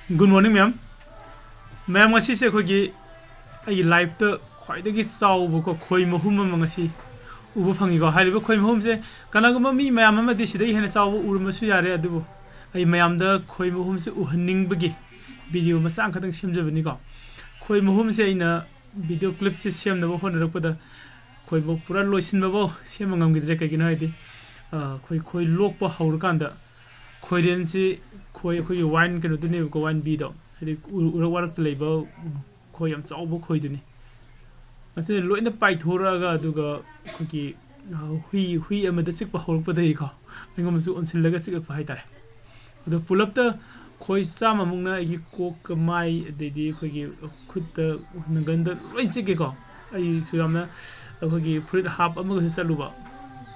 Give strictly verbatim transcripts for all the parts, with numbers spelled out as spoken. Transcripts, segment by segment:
Good morning, ꯃꯌꯥꯝ꯫ ꯃꯌꯥꯝ, ꯉꯁꯤꯁꯦ ꯑꯩꯈꯣꯏꯒꯤ, ꯑꯩꯒꯤ ꯂꯥꯏꯐꯇ ꯈ꯭ꯋꯥꯏꯗꯒꯤ ꯆꯥꯎꯕꯀꯣ, ꯈꯣꯏ ꯃꯍꯨꯝ ꯑꯃ ꯉꯁꯤ ꯎꯕ ꯐꯪꯉꯤꯀꯣ꯫ ꯍꯥꯏꯔꯤꯕ ꯈꯣꯏ ꯃꯍꯨꯝꯁꯦ ꯀꯅꯥꯒꯨꯝꯕ ꯃꯤ ꯃꯌꯥꯝ ꯑꯃꯗꯤ ꯁꯤꯗꯒꯤ ꯍꯦꯟꯅ ꯆꯥꯎꯕ ꯎꯔꯝꯕꯁꯨ ꯌꯥꯔꯦ, ꯑꯗꯨꯕꯨ ꯑꯩ ꯃꯌꯥꯝꯗ ꯈꯣꯏ ꯃꯍꯨꯝꯁꯦ ꯎꯍꯟꯅꯤꯡꯕꯒꯤ ꯚꯤꯗꯤꯑꯣ ꯃꯆꯥ ꯑꯃꯈꯛꯇꯪ ꯁꯦꯝꯖꯕꯅꯤꯀꯣ꯫ ꯈꯣꯏ ꯃꯍꯨꯝꯁꯦ ꯑꯩꯅ ꯚꯤꯗꯤꯑꯣ ꯀ꯭ꯂꯤꯞꯁꯦ ꯁꯦꯝꯅꯕ ꯍꯣꯠꯅꯔꯛꯄꯗ ꯈꯣꯏꯐꯧ ꯄꯨꯔꯥ ꯂꯣꯏꯁꯤꯟꯕꯐꯧ ꯁꯦꯝꯕ ꯉꯝꯈꯤꯗ꯭ꯔꯦ꯫ ꯀꯩꯒꯤꯅꯣ ꯍꯥꯏꯗꯤ, ꯑ, ꯑꯩꯈꯣꯏ ꯈꯣꯏ ꯂꯣꯛꯄ ꯍꯧꯔꯀꯥꯟꯗ ꯈꯣꯏꯔꯦꯟꯁꯤ ꯈꯣꯏ, ꯑꯩꯈꯣꯏꯒꯤ ꯋꯥꯏꯟ ꯀꯩꯅꯣꯗꯨꯅꯦꯕꯀꯣ, ꯋꯥꯏꯟ ꯕꯤꯗꯣ, ꯍꯥꯏꯗꯤ ꯎ-, ꯎꯔꯛ ꯋꯥꯔꯛꯇ ꯂꯩꯕ ꯈꯣꯏ ꯌꯥꯝ ꯆꯥꯎꯕ ꯈꯣꯏꯗꯨꯅꯤ꯫ ꯃꯁꯤꯅ ꯂꯣꯏꯅ ꯄꯥꯏꯊꯣꯔꯛꯑꯒ, ꯑꯗꯨꯒ ꯑꯩꯈꯣꯏꯒꯤ, ꯑ, ꯍꯨꯏ, ꯍꯨꯏ ꯑꯃꯗ ꯆꯤꯛꯄ ꯍꯧꯔꯛꯄꯗꯒꯤꯀꯣ, ꯑꯩꯉꯣꯟꯗꯁꯨ ꯑꯣꯟꯁꯤꯜꯂꯒ ꯆꯤꯛꯂꯛꯄ ꯍꯥꯏꯇꯥꯔꯦ꯫ ꯑꯗꯣ ꯄꯨꯂꯞꯇ ꯈꯣꯏ ꯆꯥꯝꯃꯃꯨꯛꯅ ꯑꯩꯒꯤ ꯀꯣꯛꯀ, ꯃꯥꯏ, ꯑꯗꯩꯗꯤ ꯑꯩꯈꯣꯏꯒꯤ ꯈꯨꯠꯇ, ꯅꯪꯒꯟꯗ ꯂꯣꯏ ꯆꯤꯛꯀꯦꯀꯣ꯫ ꯑꯩꯁꯨ ꯌꯥꯝꯅ, ꯑꯩꯈꯣꯏꯒꯤ ꯐꯨꯔꯤꯠ ꯍꯥꯞ ꯑꯃꯒꯁꯨ ꯆꯠꯂꯨꯕ,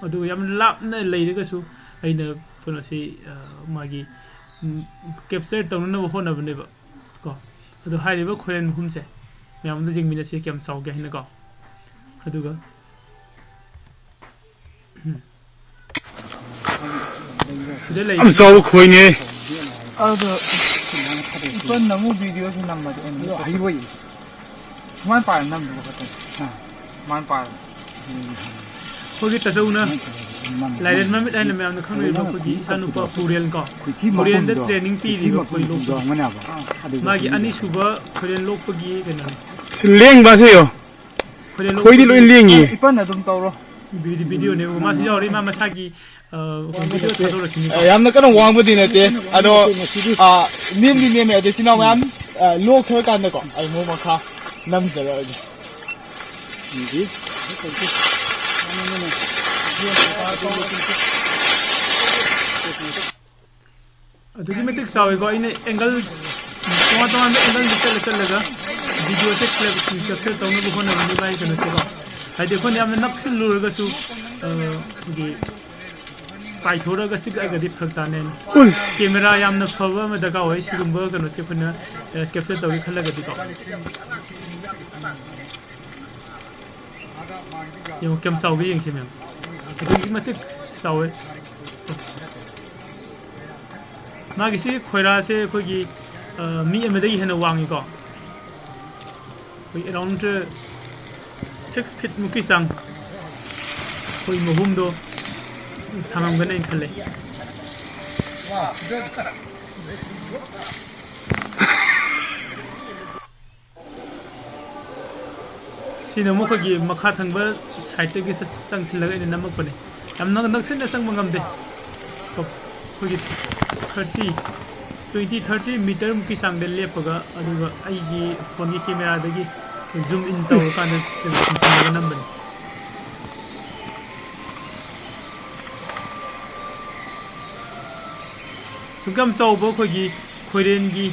ꯑꯗꯨꯒ ꯌꯥꯝ ꯂꯥꯞꯅ ꯂꯩꯔꯒꯁꯨ ꯑꯩꯅ ꯀꯩꯅꯣꯁꯤ, ꯑ, ꯃꯥꯒꯤ, ꯎꯝ, ꯀꯦꯞꯆꯔ ꯇꯧꯅꯅꯕ ꯍꯣꯠꯅꯕꯅꯦꯕ ꯀꯣ꯫ ꯑꯗꯣ ꯍꯥꯏꯔꯤꯕ ꯈꯣꯏꯔꯦꯟ ꯃꯍꯨꯝꯁꯦ ꯃꯌꯥꯝ ꯑꯝꯇ ꯌꯦꯡꯃꯤꯟꯅꯁꯤ ꯀꯌꯥꯝ ꯆꯥꯎꯒꯦ ꯍꯥꯏꯅꯀꯣ꯫ ꯑꯗꯨꯒ, ꯎꯝ꯫ ꯁꯤꯗ ꯂꯩ꯫ ꯌꯥꯝ ꯆꯥꯎꯕ ꯈꯣꯏꯅꯦ꯫ ꯑꯗꯣ ꯏꯄꯟ ꯅꯪꯕꯨ ꯚꯤꯗꯤꯑꯣꯁꯤ ꯅꯝꯕꯗꯤ ꯑꯩꯅ ꯍꯩꯕꯣꯏ꯫ ꯁꯨꯃꯥꯏꯅ ꯄꯥꯏꯔ ꯅꯝꯗꯕ ꯈꯛꯇꯅꯤ꯫ ꯑꯥ꯫ ꯁꯨꯃꯥꯏꯅ ꯄꯥꯏꯔ꯫ ꯑꯩꯈꯣꯏꯒꯤ ꯇꯥꯆꯧꯅ ꯂꯥꯏꯔꯦꯟ ꯃꯃꯤꯠ ꯍꯥꯏꯅ ꯃꯌꯥꯝꯅ ꯈꯪꯅꯔꯤꯕ ꯑꯩꯈꯣꯏꯒꯤ ꯏꯆꯥꯅꯨꯄꯥ ꯄꯨꯔꯦꯜ ꯀꯣ, ꯄꯨꯔꯦꯜꯗ ꯇ꯭ꯔꯦꯅꯤꯡ ꯄꯤꯔꯤꯕ ꯑꯩꯈꯣꯏ ꯂꯣꯛꯄ꯫ ꯃꯥꯒꯤ ꯑꯅꯤꯁꯨꯕ ꯈꯣꯏꯔꯦꯟ ꯂꯣꯛꯄꯒꯤ ꯀꯩꯅꯣꯅꯤ꯫ ꯁꯤ ꯂꯦꯡꯕ ꯁꯤ ꯌꯦꯡꯉꯣ꯫ ꯈꯣꯏꯔꯦꯟ ꯈꯣꯏꯗꯤ ꯂꯣꯏ ꯂꯣꯛꯄꯒꯤ ꯂꯦꯡꯉꯤ꯫ ꯏꯄꯟ ꯑꯗꯨꯝ ꯇꯧꯔꯣ꯫ ꯚꯤꯗꯤ-, ꯚꯤꯗꯤꯑꯣꯅꯦꯕ ꯃꯥꯁꯨ ꯌꯥꯎꯔꯤ, ꯃꯥ ꯃꯁꯥꯒꯤ, ꯑ, ꯚꯤꯗꯤꯑꯣ ꯊꯥꯗꯣꯔꯛꯈꯤꯅꯤꯀꯣ꯫ ꯑ, ꯌꯥꯝꯅ ꯀꯟꯅ ꯋꯥꯡꯕꯗꯤ ꯅꯠꯇꯦ, ꯑꯗꯣ, ꯑ, ꯅꯦꯝꯗꯤ ꯅꯦꯝꯃꯦ꯫ ꯑꯗꯣ ꯏꯆꯤꯟ ꯏꯅꯥꯎ ꯃꯌꯥꯝ, ꯑ, ꯂꯣꯛ ꯊꯣꯛꯂꯀꯥꯟꯗꯀꯣ ꯑꯩ ꯑꯃꯨꯛ ꯃꯈꯥ ꯅꯝꯖꯔꯛꯑꯒꯦ꯫ ꯑꯗꯨꯛꯀꯤ ꯃꯇꯤꯛ ꯆꯥꯎꯋꯤꯀꯣ꯫ ꯑꯩꯅ ꯑꯦꯡꯒꯜ ꯇꯣꯉꯥꯟ ꯇꯣꯉꯥꯟꯕ ꯑꯦꯡꯒꯜꯗ ꯆꯠꯂ ꯆꯠꯂꯒ ꯚꯤꯗꯤꯑꯣꯁꯦ ꯀꯦꯞꯆꯔ ꯇꯧꯅꯕ ꯍꯣꯠꯅꯕꯅꯤ ꯃꯥꯒꯤ ꯀꯩꯅꯣꯁꯦꯀꯣ꯫ ꯍꯥꯏꯗꯤ ꯑꯩꯈꯣꯏꯅ ꯌꯥꯝꯅ ꯅꯛꯁꯤꯜꯂꯨꯔꯒꯁꯨ, ꯑ, ꯑꯩꯈꯣꯏꯒꯤ ꯄꯥꯏꯊꯣꯔꯛꯑꯒ ꯆꯤꯛꯂꯛꯑꯒꯗꯤ ꯐꯔꯛ ꯇꯥꯅꯦꯅ꯫ ꯎꯏ꯫ ꯀꯦꯃꯦꯔꯥ ꯌꯥꯝꯅ ꯐꯕ ꯑꯃ ꯗꯔꯀꯥꯔ ꯑꯣꯏ ꯁꯤꯒꯨꯝꯕ ꯀꯩꯅꯣꯁꯦ ꯑꯩꯈꯣꯏꯅ, ꯑ, ꯀꯦꯞꯆꯔ ꯇꯧꯒꯦ ꯈꯜꯂꯒꯗꯤꯀꯣ꯫ ꯌꯦꯡꯉꯣ, ꯀꯌꯥꯝ ꯆꯥꯎꯒꯦ ꯌꯦꯡꯁꯤ ꯃꯌꯥꯝ꯫ ꯑꯗꯨꯛꯀꯤ ꯃꯇꯤꯛ ꯆꯥꯎꯋꯦ꯫ ꯃꯥꯒꯤꯁꯤ ꯈꯣꯏꯔꯥꯁꯦ ꯑꯩꯈꯣꯏꯒꯤ, ꯑ, ꯃꯤ ꯑꯃꯗꯒꯤ ꯍꯦꯟꯅ ꯋꯥꯡꯉꯤꯀꯣ꯫ ꯑꯩꯈꯣꯏ around six feet ꯃꯨꯛꯀꯤ ꯆꯥꯡ ꯑꯩꯈꯣꯏ ꯃꯍꯨꯝꯗꯣ ꯁꯥꯡꯉꯝꯒꯅꯤ ꯍꯥꯏꯅ ꯈꯜꯂꯦ꯫ ꯁꯤꯅ ꯑꯃꯨꯛ ꯑꯩꯈꯣꯏꯒꯤ ꯃꯈꯥ ꯊꯪꯕ sideꯇꯒꯤ ꯆꯪꯁꯤꯜꯂꯒ ꯑꯩꯅ ꯅꯝꯃꯛꯄꯅꯦ꯫ ꯌꯥꯝ ꯅꯛ-, ꯅꯛꯁꯤꯟꯅ ꯆꯪꯕ ꯉꯝꯗꯦ꯫ ꯑꯩꯈꯣꯏꯒꯤ thirty, twenty, thirty meterꯃꯨꯛꯀꯤ ꯆꯥꯡꯗ ꯂꯦꯞꯄꯒ, ꯑꯗꯨꯒ ꯑꯩꯒꯤ phoneꯒꯤ cameraꯗꯒꯤ zoom in ꯇꯧꯔꯀꯥꯟꯗ ꯆꯤꯡꯁꯤꯜꯂꯒ ꯅꯝꯕꯅꯤ꯫ ꯁꯨꯛ ꯌꯥꯝ ꯆꯥꯎꯕ ꯑꯩꯈꯣꯏꯒꯤ ꯈꯣꯏꯔꯦꯟꯒꯤ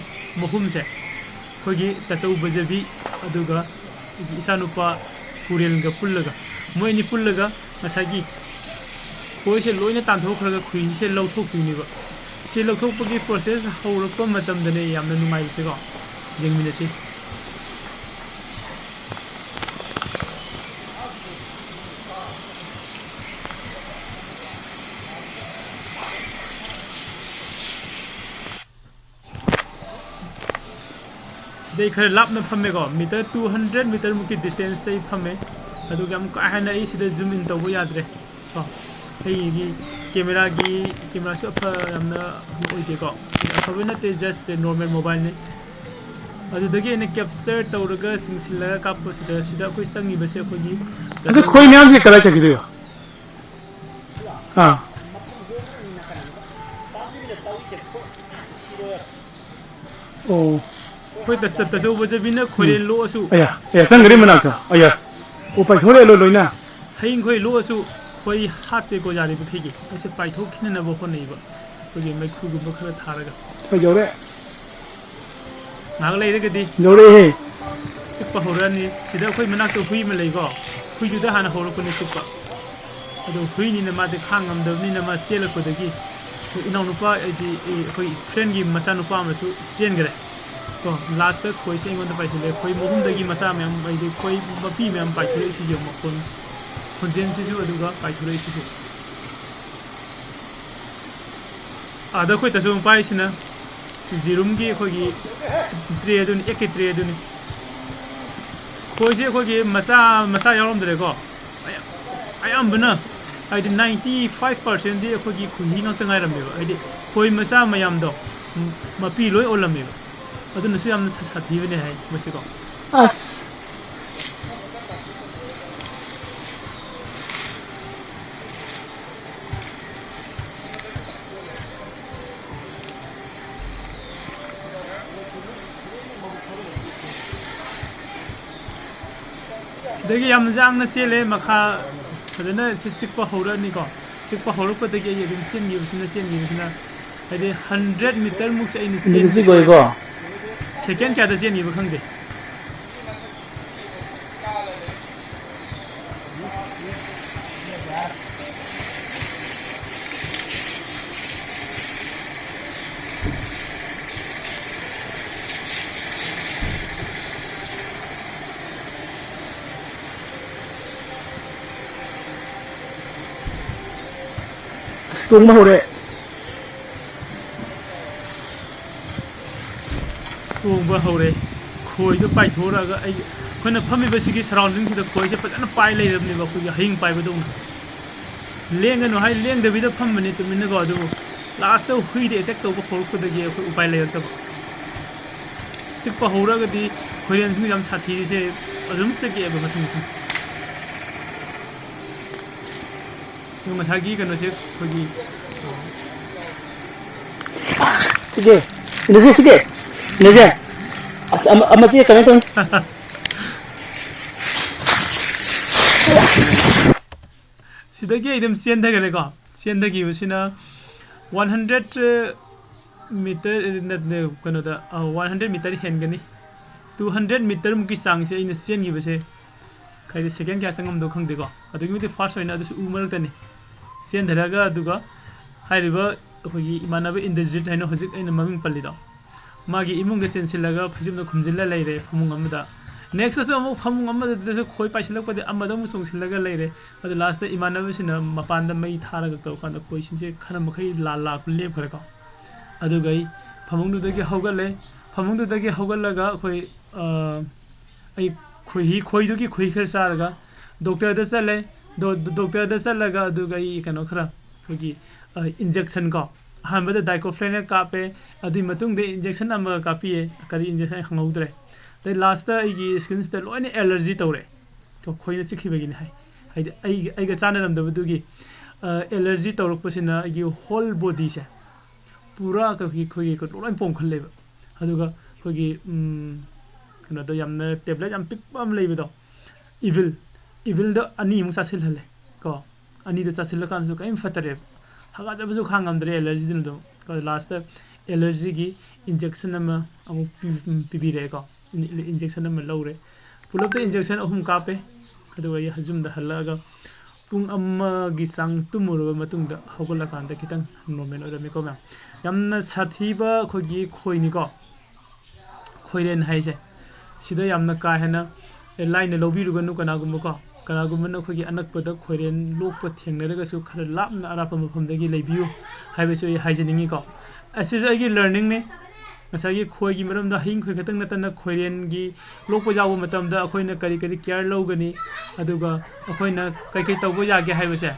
ꯃꯍꯨꯝꯁꯦ ꯑꯩꯈꯣꯏꯒꯤ ꯇꯥꯆꯧ ꯕꯖꯕꯤ ꯑꯗꯨꯒ ꯑꯩꯒꯤ ꯏꯆꯥꯅꯨꯄꯥ ꯀꯨꯔꯦꯜꯒ ꯄꯨꯜꯂꯒ, ꯃꯣꯏ ꯑꯅꯤ ꯄꯨꯜꯂꯒ ꯉꯁꯥꯏꯒꯤ ꯈꯣꯏꯁꯦ ꯂꯣꯏꯅ ꯇꯥꯟꯊꯣꯛꯈ꯭ꯔꯒ ꯈꯨꯍꯤꯁꯦ ꯂꯧꯊꯣꯛꯇꯣꯏꯅꯦꯕ꯫ ꯁꯤ ꯂꯧꯊꯣꯛꯄꯒꯤ process ꯍꯧꯔꯛꯄ ꯃꯇꯝꯗꯅꯦ ꯌꯥꯝꯅ ꯅꯨꯡꯉꯥꯏꯕꯁꯦꯀꯣ꯫ ꯌꯦꯡꯃꯤꯟꯅꯁꯤ꯫ ꯁꯤꯗꯩ ꯈꯔ ꯂꯥꯞꯅ ꯐꯝꯃꯦꯀꯣ, meter two hundred meterꯃꯨꯛꯀꯤ distanceꯇꯩ ꯐꯝꯃꯦ꯫ ꯑꯗꯨꯒ ꯌꯥꯝ ꯀꯥ ꯍꯦꯟꯅ ꯑꯩ ꯁꯤꯗ zoom in ꯇꯧꯕ ꯌꯥꯗ꯭ꯔꯦ ꯀꯣ꯫ ꯑꯩꯒꯤ cameraꯒꯤ, cameraꯁꯨ ꯑꯐ ꯌꯥꯝꯅ ꯑꯣꯏꯗꯦꯀꯣ, ꯑꯐꯕ ꯅꯠꯇꯦ, just normal mobileꯅꯤ꯫ ꯑꯗꯨꯗꯒꯤ ꯑꯩꯅ capture ꯇꯧꯔꯒ ꯆꯤꯡꯁꯤꯜꯂꯒ ꯀꯥꯞꯄꯁꯤꯗ, ꯁꯤꯗ ꯑꯩꯈꯣꯏ ꯆꯪꯉꯤꯕꯁꯦ ꯑꯩꯈꯣꯏꯒꯤ ꯑꯁꯤ ꯈꯣꯏ ꯃꯌꯥꯝꯁꯦ ꯀꯗꯥꯏ ꯆꯠꯈꯤꯗꯣꯏꯕ? ꯑꯥ꯫ ꯑꯣ꯫ ꯑꯩꯈꯣꯏ ꯇ-, ꯇ-, ꯇꯥꯆꯧ ꯕꯖꯕꯤꯅ ꯈꯣꯏꯔꯦꯟ ꯂꯣꯛꯑꯁꯨ꯫ ꯑꯌꯥ, ꯑꯌꯥ, ꯆꯪꯈ꯭ꯔꯦ ꯃꯅꯥꯛꯇ꯫ ꯑꯌꯥ꯫ ꯑꯣ, ꯄꯥꯏꯊꯣꯔꯛꯑꯦ ꯂꯣꯏ ꯂꯣꯏꯅ꯫ ꯍꯌꯤꯡ ꯈꯣꯏ ꯂꯣꯛꯑꯁꯨ ꯈꯣꯏ ꯍꯥꯠꯇꯦꯀꯣ ꯌꯥꯔꯤꯕ ꯃꯈꯩꯒꯤ꯫ ꯑꯩꯁꯦ ꯄꯥꯏꯊꯣꯛꯈꯤꯅꯅꯕ ꯍꯣꯠꯅꯩꯕ꯫ ꯑꯩꯈꯣꯏꯒꯤ ꯃꯩꯈꯨꯒꯨꯝꯕ ꯈꯔ ꯊꯥꯔꯒ꯫ ꯍꯣꯏ, ꯌꯧꯔꯦ꯫ ꯉꯥꯏꯍꯥꯛ ꯂꯩꯔꯒꯗꯤ ꯌꯧꯔꯛꯑꯦꯍꯦ꯫ ꯆꯤꯛꯄ ꯍꯧꯔꯛꯑꯅꯤ꯫ ꯁꯤꯗ ꯑꯩꯈꯣꯏ ꯃꯅꯥꯛꯇ ꯍꯨꯏ ꯑꯃ ꯂꯩꯀꯣ꯫ ꯍꯨꯏꯗꯨꯗ ꯍꯥꯟꯅ ꯍꯧꯔꯛꯄꯅꯤ ꯆꯤꯛꯄ꯫ ꯑꯗꯣ ꯍꯨꯏꯅꯤꯅ ꯃꯥꯗꯤ ꯈꯥꯡ ꯉꯝꯗꯕꯅꯤꯅ ꯃꯥ ꯆꯦꯜꯂꯛꯄꯗꯒꯤ ꯑꯩꯈꯣꯏ ꯏꯅꯥꯎꯅꯨꯄꯥ, ꯍꯥꯏꯗꯤ, ꯑꯦ, ꯑꯩꯈꯣꯏ friendꯒꯤ ꯃꯆꯥꯅꯨꯄꯥ ꯑꯃꯁꯨ ꯆꯦꯟꯈ꯭ꯔꯦ꯫ ꯀꯣ, lastꯇ ꯈꯣꯏꯁꯦ ꯑꯩꯉꯣꯟꯗ ꯄꯥꯏꯁꯤꯜꯂꯦ꯫ ꯈꯣꯏ ꯃꯍꯨꯝꯗꯒꯤ ꯃꯆꯥ ꯃꯌꯥꯝ, ꯍꯥꯏꯗꯤ, ꯈꯣꯏ ꯃꯄꯤ ꯃꯌꯥꯝ ꯄꯥꯏꯊꯣꯔꯛꯏꯁꯤ ꯌꯦꯡꯉꯣ, ꯃꯈꯣꯟ, ꯈꯣꯟꯖꯦꯜꯁꯤꯁꯨ ꯑꯗꯨꯒ ꯄꯥꯏꯊꯣꯔꯛꯏꯁꯤꯁꯨ꯫ ꯑꯥꯗ ꯑꯩꯈꯣꯏ ꯇꯥꯆꯧ ꯄꯥꯏꯔꯤꯁꯤꯅ ꯖꯤꯔꯨꯝꯒꯤ ꯑꯩꯈꯣꯏꯒꯤ ꯇ꯭ꯔꯦ ꯑꯗꯨꯅꯤ, ꯑꯦꯛꯀꯤ ꯇ꯭ꯔꯦ ꯑꯗꯨꯅꯤ꯫ ꯈꯣꯏꯁꯦ ꯑꯩꯈꯣꯏꯒꯤ ꯃꯆꯥ, ꯃꯆꯥ ꯌꯥꯎꯔꯝꯗ꯭ꯔꯦꯀꯣ꯫ ꯑꯌꯥ-, ꯑꯌꯥꯝꯕꯅ ꯍꯥꯏꯗꯤ ninety five percentꯗꯤ ꯑꯩꯈꯣꯏꯒꯤ ꯈꯣꯏꯍꯤ ꯉꯥꯛꯇ ꯉꯥꯏꯔꯝꯃꯦꯕ꯫ ꯍꯥꯏꯗꯤ ꯈꯣꯏ ꯃꯆꯥ ꯃꯌꯥꯝꯗꯣ ꯃ-, ꯃꯄꯤ ꯂꯣꯏ ꯑꯣꯜꯂꯝꯃꯦꯕ꯫ ꯑꯗꯨꯅꯁꯨ ꯌꯥꯝꯅ ꯁꯥ-, ꯁꯥꯊꯤꯕꯅꯦ ꯍꯥꯏ ꯃꯁꯤꯀꯣ꯫ ꯑꯁ꯫ ꯁꯤꯗꯒꯤ ꯌꯥꯝ ꯌꯥꯡꯅ ꯆꯦꯜꯂꯦ, ꯃꯈꯥ ꯐꯖꯅ ꯆꯤ-, ꯆꯤꯛꯄ ꯍꯧꯔꯛꯑꯅꯤꯀꯣ꯫ ꯆꯤꯛꯄ ꯍꯧꯔꯛꯄꯗꯒꯤ ꯑꯩ ꯑꯗꯨꯝ ꯆꯦꯟꯈꯤꯕꯁꯤꯅ, ꯆꯦꯟꯈꯤꯕꯁꯤꯅ, ꯍꯥꯏꯗꯤ hundred meter ꯃꯨꯛꯁꯦ ꯑꯩꯅ ꯃꯤꯅꯤꯠꯁꯤ ꯆꯦꯟꯈꯤꯕꯁꯦ ꯂꯣꯏꯀꯣ? Second ꯀꯌꯥꯗ ꯆꯦꯟꯈꯤꯕ ꯈꯪꯗꯦ꯫ ꯑꯁ, ꯇꯣꯡꯕ ꯍꯧꯔꯦ꯫ ꯇꯣꯡꯕ ꯍꯧꯔꯦ꯫ ꯈꯣꯏꯗꯣ ꯄꯥꯏꯊꯣꯔꯛꯑꯒ ꯑꯩ, ꯑꯩꯈꯣꯏꯅ ꯐꯝꯃꯤꯕꯁꯤꯒꯤ surroundingꯁꯤꯗ ꯈꯣꯏꯁꯦ ꯐꯖꯅ ꯄꯥꯏ ꯂꯩꯔꯕꯅꯦꯕ, ꯑꯩꯈꯣꯏꯒꯤ ꯍꯌꯤꯡ ꯄꯥꯏꯕꯗꯧꯅ꯫ ꯂꯦꯡꯒꯅꯨ ꯍꯥꯏ ꯂꯦꯡꯗꯕꯤꯗ ꯐꯝꯕꯅꯦ ꯇꯨꯃꯤꯟꯅꯀꯣ, ꯑꯗꯨꯕꯨ lastꯇ ꯍꯨꯏꯗ attack ꯇꯧꯕ ꯍꯧꯔꯛꯄꯗꯒꯤ ꯑꯩꯈꯣꯏ ꯎꯄꯥꯏ ꯂꯩꯔꯛꯇꯕ꯫ ꯆꯤꯛꯄ ꯍꯧꯔꯒꯗꯤ ꯈꯣꯏꯔꯦꯟꯁꯤꯡ ꯌꯥꯝ ꯁꯥꯊꯤꯔꯤꯁꯦ ꯑꯗꯨꯝ ꯆꯤꯛꯑꯦꯕ ꯃꯊꯪ ꯃꯊꯪ꯫ ꯑꯗꯨ ꯉꯁꯥꯏꯒꯤ ꯀꯩꯅꯣꯁꯦ ꯑꯩꯈꯣꯏꯒꯤ, ꯁꯤꯒꯦ, ꯏꯟꯗꯁꯦ, ꯁꯤꯒꯦ, ꯏꯟꯗꯁꯦ꯫ ꯑꯁ, ꯑꯃ, ꯑꯃ ꯆꯦ ꯀꯩꯅꯣ ꯇꯧꯅꯤ꯫ ꯁꯤꯗꯒꯤ ꯑꯩ ꯑꯗꯨꯝ ꯆꯦꯟꯊꯈ꯭ꯔꯦꯀꯣ꯫ ꯆꯦꯟꯊꯈꯤꯕꯁꯤꯅ one hundred meter, ꯅꯠꯇꯦ, ꯀꯩꯅꯣꯗ, ꯑ, one hundred meter ꯍꯦꯟꯒꯅꯤ꯫ Two hundred meterꯃꯨꯛꯀꯤ ꯆꯥꯡꯁꯦ ꯑꯩꯅ ꯆꯦꯟꯈꯤꯕꯁꯦ꯫ ꯍꯥꯏꯗꯤ second ꯀꯌꯥ ꯆꯪꯉꯝꯗꯧ ꯈꯪꯗꯦꯀꯣ꯫ ꯑꯗꯨꯛꯀꯤ ꯃꯇꯤꯛ fast ꯑꯣꯏꯅ, ꯑꯗꯨꯁꯨ ꯎ ꯃꯔꯛꯇꯅꯤ꯫ ꯆꯦꯟꯊꯔꯒ, ꯑꯗꯨꯒ ꯍꯥꯏꯔꯤꯕ ꯑꯩꯈꯣꯏꯒꯤ ꯏꯃꯥꯟꯅꯕ ꯏꯟꯗ꯭ꯔꯖꯤꯠ ꯍꯥꯏꯅ ꯍꯧꯖꯤꯛ ꯑꯩꯅ ꯃꯃꯤꯡ ꯄꯜꯂꯤꯗꯣ, ꯃꯥꯒꯤ ꯏꯃꯨꯡꯗ ꯆꯦꯟꯁꯤꯜꯂꯒ ꯐꯩꯖꯨꯞꯅ ꯈꯨꯝꯖꯤꯜꯂ ꯂꯩꯔꯦ ꯐꯃꯨꯡ ꯑꯃꯗ꯫ Nextꯇꯁꯨ ꯑꯃꯨꯛ ꯐꯃꯨꯡ ꯑꯃꯗꯁꯨ ꯈꯣꯏ ꯄꯥꯏꯁꯤꯜꯂꯛꯄꯗꯤ ꯑꯃꯗ ꯑꯃꯨꯛ ꯆꯣꯡꯁꯤꯜꯂꯒ ꯂꯩꯔꯦ꯫ ꯑꯗꯨ lastꯇ ꯏꯃꯥꯟꯅꯕꯁꯤꯅ ꯃꯄꯥꯟꯗ ꯃꯩ ꯊꯥꯔꯒ ꯇꯧꯔꯀꯥꯟꯗ ꯈꯣꯏꯁꯤꯡꯁꯦ ꯈꯔ ꯃꯈꯩ ꯂꯥ-, ꯂꯥꯛꯄ ꯂꯦꯞꯈ꯭ꯔꯦꯀꯣ꯫ ꯑꯗꯨꯒ ꯑꯩ ꯐꯃꯨꯡꯗꯨꯗꯒꯤ ꯍꯧꯒꯠꯂꯦ꯫ ꯐꯃꯨꯡꯗꯨꯗꯒꯤ ꯍꯧꯒꯠꯂꯒ ꯑꯩꯈꯣꯏ ꯑꯩ ꯈꯣꯏꯍꯤ ꯈꯣꯏꯗꯨꯒꯤ ꯈꯣꯏꯍꯤ ꯈꯔ ꯆꯥꯔꯒ ꯗꯣꯛꯇꯔꯗ ꯆꯠꯂꯦ꯫ ꯗꯣꯛꯇꯔꯗ ꯆꯠꯂꯒ ꯑꯗꯨꯒ ꯑꯩ ꯀꯩꯅꯣ ꯈꯔ ꯑꯩꯈꯣꯏꯒꯤ ꯏꯟꯖꯦꯛꯁꯟ ꯀꯣ, ꯑꯍꯥꯟꯕꯗ ꯗꯥꯏꯀꯣꯐ꯭ꯂꯦꯅꯦꯛ ꯀꯥꯞꯄꯦ꯫ ꯑꯗꯨꯒꯤ ꯃꯇꯨꯡꯗ ꯏꯟꯖꯦꯛꯁꯟ ꯑꯃꯒ ꯀꯥꯞꯄꯤꯌꯦ꯫ ꯀꯔꯤ ꯏꯟꯖꯦꯛꯁꯟ ꯑꯩ ꯈꯪꯍꯧꯗ꯭ꯔꯦ꯫ ꯑꯗꯩ ꯂꯥꯁꯇ ꯑꯩꯒꯤ ꯁ꯭ꯀꯤꯟꯁꯤꯗ ꯂꯣꯏꯅ ꯑꯦꯂꯔꯖꯤ ꯇꯧꯔꯦ꯫ ꯈꯣꯏꯅ ꯆꯤꯛꯈꯤꯕꯒꯤꯅꯤ ꯍꯥꯏ꯫ ꯍꯥꯏꯗꯤ ꯑꯩꯒ ꯑꯩꯒ ꯆꯥꯟꯅꯔꯝꯗꯕꯗꯨꯒꯤ ꯑꯦꯂꯔꯖꯤ ꯇꯧꯔꯛꯄꯁꯤꯅ ꯑꯩꯒꯤ ꯍꯣꯜ ꯕꯣꯗꯤꯁꯦ ꯄꯨꯔꯥ ꯑꯩꯈꯣꯏꯒꯤ ꯑꯩꯈꯣꯏꯒꯤ ꯀꯩꯅꯣ ꯂꯣꯏ ꯄꯣꯝꯈꯠꯂꯦꯕ꯫ ꯑꯗꯨꯒ ꯑꯩꯈꯣꯏꯒꯤ ꯀꯩꯅꯣꯗꯣ ꯌꯥꯝꯅ ꯇꯦꯕ꯭ꯂꯦꯠ ꯌꯥꯝ ꯄꯤꯛꯄ ꯑꯃ ꯂꯩꯕꯗꯣ, ꯏꯚꯤꯜ, ꯏꯚꯤꯜꯗꯣ ꯑꯅꯤꯃꯨꯛ ꯆꯥꯁꯤꯜꯍꯜꯂꯦ ꯀꯣ꯫ ꯑꯅꯤꯗꯣ ꯆꯥꯁꯤꯜꯂꯀꯥꯟꯗꯁꯨ ꯀꯔꯤꯝ ꯐꯠꯇꯔꯦꯕ꯫ ꯍꯥꯀꯠꯆꯕꯁꯨ ꯈꯥꯡꯉꯝꯗ꯭ꯔꯦ ꯑꯦꯂꯔꯖꯤꯗꯨꯅ ꯑꯗꯨꯝ꯫ ꯂꯥꯁꯇ ꯑꯦꯂꯔꯖꯤꯒꯤ ꯏꯟꯖꯦꯛꯁꯟ ꯑꯃ ꯑꯃꯨꯛ ꯄꯤꯕꯤꯔꯛꯑꯦꯀꯣ꯫ ꯏꯟꯖꯦꯛꯁꯟ ꯑꯃ ꯂꯧꯔꯦ꯫ ꯄꯨꯂꯞꯇ ꯏꯟꯖꯦꯛꯁꯟ ꯑꯍꯨꯝ ꯀꯥꯞꯄꯦ꯫ ꯑꯗꯨꯒ ꯑꯩ ꯌꯨꯝꯗ ꯍꯜꯂꯛꯑꯒ ꯄꯨꯡ ꯑꯃꯒꯤ ꯆꯥꯡ ꯇꯨꯝꯃꯨꯔꯕ ꯃꯇꯨꯡꯗ ꯍꯧꯒꯠꯂꯀꯥꯟꯗ ꯈꯤꯇꯪ ꯅꯣꯔꯃꯦꯜ ꯑꯣꯏꯔꯝꯃꯤꯀꯣ ꯃꯌꯥꯝ꯫ ꯌꯥꯝꯅ ꯁꯥꯊꯤꯕ ꯑꯩꯈꯣꯏꯒꯤ ꯈꯣꯏꯅꯤꯀꯣ, ꯈꯣꯏꯔꯦꯟ ꯍꯥꯏꯁꯦ꯫ ꯁꯤꯗ ꯌꯥꯝꯅ ꯀꯥ ꯍꯦꯟꯅ ꯂꯥꯏꯅ ꯂꯧꯕꯤꯔꯨꯒꯅꯨ ꯀꯅꯥꯒꯨꯝꯕꯀꯣ꯫ ꯀꯅꯥꯒꯨꯝꯕꯅ ꯑꯩꯈꯣꯏꯒꯤ ꯑꯅꯛꯄꯗ ꯈꯣꯏꯔꯦꯟ ꯂꯣꯛꯄ ꯊꯦꯡꯅꯔꯒꯁꯨ ꯈꯔ ꯂꯥꯞꯅ ꯑꯔꯥꯞꯄ ꯃꯐꯝꯗꯒꯤ ꯂꯩꯕꯤꯌꯨ ꯍꯥꯏꯕꯁꯨ ꯑꯩ ꯍꯥꯏꯖꯅꯤꯡꯉꯤꯀꯣ꯫ ꯑꯁꯤꯁꯨ ꯑꯩꯒꯤ ꯂꯔꯅꯤꯡꯅꯤ꯫ ꯉꯁꯥꯏꯒꯤ ꯈꯣꯏꯒꯤ ꯃꯔꯝꯗ ꯍꯌꯤꯡ ꯈꯣꯏ ꯈꯛꯇꯪ ꯅꯠꯇꯅ ꯈꯣꯏꯔꯦꯟꯒꯤ ꯂꯣꯛꯄ ꯌꯥꯎꯕ ꯃꯇꯝꯗ ꯑꯩꯈꯣꯏꯅ ꯀꯔꯤ ꯀꯔꯤ ꯀꯤꯌꯔ ꯂꯧꯒꯅꯤ, ꯑꯗꯨꯒ ꯑꯩꯈꯣꯏꯅ ꯀꯩꯀꯩ ꯇꯧꯕ ꯌꯥꯒꯦ ꯍꯥꯏꯕꯁꯦ,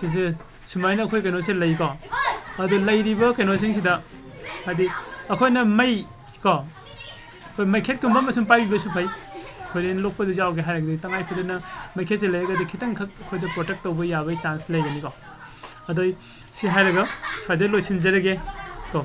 ꯁꯤꯁꯦ ꯁꯨꯃꯥꯏꯅ ꯑꯩꯈꯣꯏ ꯀꯩꯅꯣꯁꯦ ꯂꯩꯀꯣ꯫ ꯑꯗꯨ ꯂꯩꯔꯤꯕ ꯀꯩꯅꯣꯁꯤꯡꯁꯤꯗ ꯍꯥꯏꯗꯤ ꯑꯩꯈꯣꯏꯅ ꯃꯩ ꯀꯣ, ꯑꯩꯈꯣꯏ ꯃꯩꯈꯦꯠꯀꯨꯝꯕ ꯑꯃ ꯁꯨꯝ ꯄꯥꯏꯕꯤꯕꯁꯨ ꯐꯩ꯫ ꯈꯣꯏꯔꯦꯟ ꯂꯣꯛꯄꯗ ꯌꯥꯎꯒꯦ ꯍꯥꯏꯔꯒꯗꯤ ꯇꯉꯥꯏ ꯐꯗꯅ ꯃꯩꯈꯦꯠꯁꯦ ꯂꯩꯔꯒꯗꯤ ꯈꯤꯇꯪꯈꯛ ꯑꯩꯈꯣꯏꯗ ꯄ꯭ꯔꯣꯇꯦꯛ ꯇꯧꯕ ꯌꯥꯕꯒꯤ ꯆꯥꯟꯁ ꯂꯩꯒꯅꯤꯀꯣ꯫ ꯑꯗꯣ ꯑꯩ ꯁꯤ ꯍꯥꯏꯔꯒ ꯁ꯭ꯋꯥꯏꯗ ꯂꯣꯏꯁꯤꯟꯖꯔꯒꯦ ꯀꯣ꯫